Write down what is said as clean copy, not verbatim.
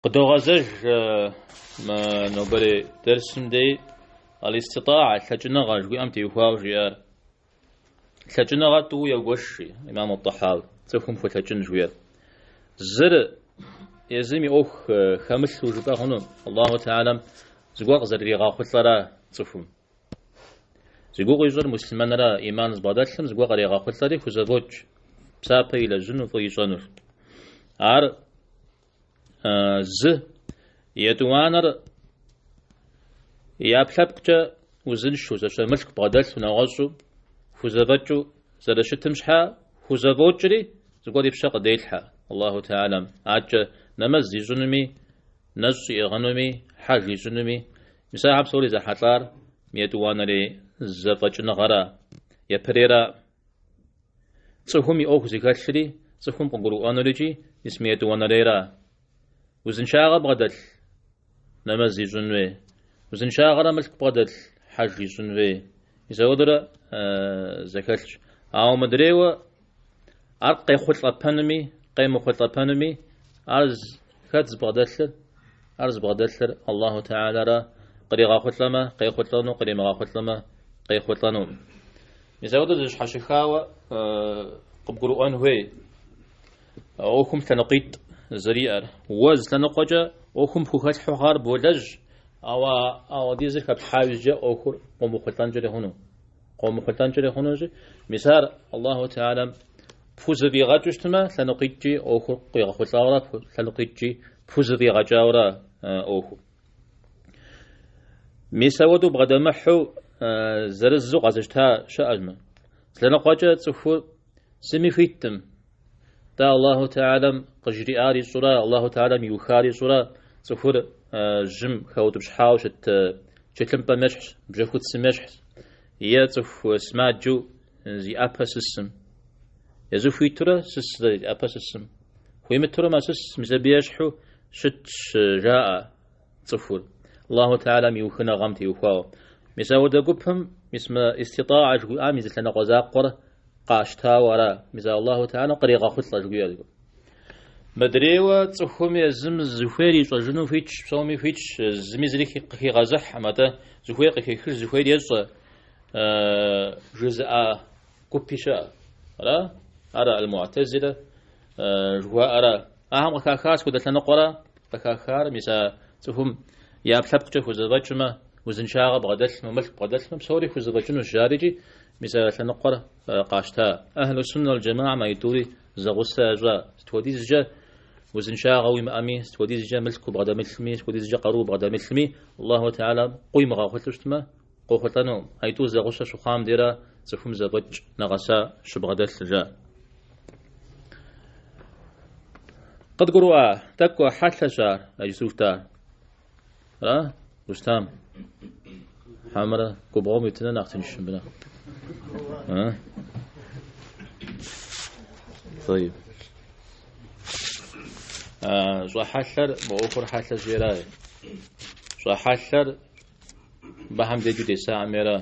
Къыдогъэзэж мы нобэрей дерсым дей аль-иститаа, лъэкӏыныгъэ жыхуиӏэм теухуауэ жиӏар. Лъэкӏыныгъэр тӏууэ егуэш, жи имам ат-Тахауи, цӏыхум хулъэкӏын жыхуиӏэр. Зыр езым и ӏуэху хэмылъу жыпӏэ хъуну, Аллаху Теалэм зыгуэр къызэрыригъэхъулӏэра цӏыхум. Зи гугъу ищӏыр муслъымэнра, иман зыбгъэдэлъым зыгуэр кърегъэхъулӏэри хузэфӏокӏ, псапэ илэжьыну, фӏы ищӏэнур. Ар Зы, етӏуанэр и ӏэпкълъэпкъкӏэ узыншэу, зэщэ мылъку бгъэдэлъу, нэгъуэщӏу хузэфӏэкӏыу зэрыщытым щхьа хузэфӏокӏри, зыгуэр и пщэ къыделъхьэ Аллаху Теалэм. Адэкӏэ нэмэз ищӏынуми, нэщӏ иӏыгъынуми, хьэж ищӏынуми, мис ахэр псори зэхьэлӏар етӏуанэрей зэфӏэкӏыныгъэра, япэрейра. Цӏыхум и ӏуэху зыхэлъри, цӏыхум къыгурыӏуэнур икӏи мис мы етӏуанэрейра. Узыншагъэ бгъэдэлъ, нэмэз ищӏын хуей. Узыншагъэрэ мылъку бгъэдэлъ, хьэж ищӏын хуей. Мис ауэдурэ зэхэлъщ. Ауэ мыдрейуэ ар къехъулӏэпэнуми, къемыхъулӏэпэнуми, ар хэт зыбгъэдэлъыр? Ар зыбгъэдэлъыр Аллаху Теалэра, къригъэхъулӏэмэ, къехъулӏэну, къримыгъэхъулӏэмэ, къехъулӏэну. Мис апхуэдэу зэщхьэщыхауэ къыбгурыӏуэн хуей ӏуэхум лъэныкъуитӏ зэриӏэр. Уэ зы лъэныкъуэкӏэ ӏуэхум пхухэлъхьэу хъуар болэжь, ауэ ауэдизыр хэплъхьа иужькӏэ ӏуэхур къомыхъулӏэнкӏэри хъуну. Къомыхъулӏэнкӏэри хъунущи, мис ар Аллаху Теалэм пхузэфӏигъэкӏыу щытмэ, лъэныкъуитӏкӏи ӏуэхур къуигъэхъулӏауэра, лъэныкъуитӏкӏи пхузэфӏигъэкӏауэра ӏуэхур. Мис ауэдэу бгъэдэмыхьу зырызу къэзыщта щыӏэщ мы. Лъэныкъуэкӏэ цӏыхур зыми хуиткъым. Дэ Аллаху Теалэм къыжриӏар ищӏурэ, Аллаху Теалэм иухар ищӏурэ цӏыхур жьым хэутӏыпщхьауэ щыт тхылъымпӏэм ещхьщ, бжьэхуцым ещхьщ. Е цӏыху сымаджэу зи ӏэпэ сысым. Езы хуитурэ сысрэ зи ӏэпэ сысым. Хуимытурэ мэсыс, мис абы ещхьу щытщ, жаӏэ цӏыхур. Аллаху Теалэм и ухыныгъэм теухуауэ. Мис ауэдэ гупым, мис мы иститаа жыхуиӏам и зы лъэныкъуэ закъуэр къащтауэ ара. Мис Аллаху Теалэм къригъэхъулӏэ жыхуиӏэр. Мыдрейуэ цӏыхум езым зыхуейр ищӏэжыну хуитщ, псоми хуитщ, зыми зыри къыхигъэзыхькъым, атӏэ зыхуейр къыхехыж, зыхуейр ещӏэ жызыӏэ гупи щыӏэ. Ара? Ара аль-Му'тазилэ жыхуаӏэра? Ахэм къыхахар сыт хуэдэ лъэныкъуэра? Къыхахар, мис а цӏыхум и ӏэпкълъэпкъкӏэ хузэфӏэкӏмэ, узыншагъэ бгъэдэлъмэ, мылъку бгъэдэлъмэ, псори хузэфӏэкӏынущ, жарикӏи, мис а лъэныкъуэр къащта. Ахьлу суннэ уал джамаам аитӏури зэгъусэ ящӏа. Сыт хуэдизкӏэ узыншагъэ уимыӏэми, сыт хуэдизкӏэ мылъку бгъэдэмылъми, сыт хуэдизкӏэ къару бгъэдэмылъми, Аллаху Теалэм къуимыгъэхъулӏэу щытмэ, къохъулӏэнукъым. Аитӏур зэгъусэ щыхъуам дера цӏыхум зэфӏэкӏ нэгъэса щыбгъэдэлъыр, жаӏэ. Къыдгурыӏуа, тӏэкӏу хьэлъэщ ар, иджыпсту жытӏар. Ара, Рустам? Хьэмэрэ губгъуэм уитыныр нэхъ тынш мыбы нэхъ? А? طيب. Щӏэхьэлъэр, мы ӏуэхур хьэлъэщ ера. Щӏэхьэлъэр мыбыхэм деджу десаӏым ера.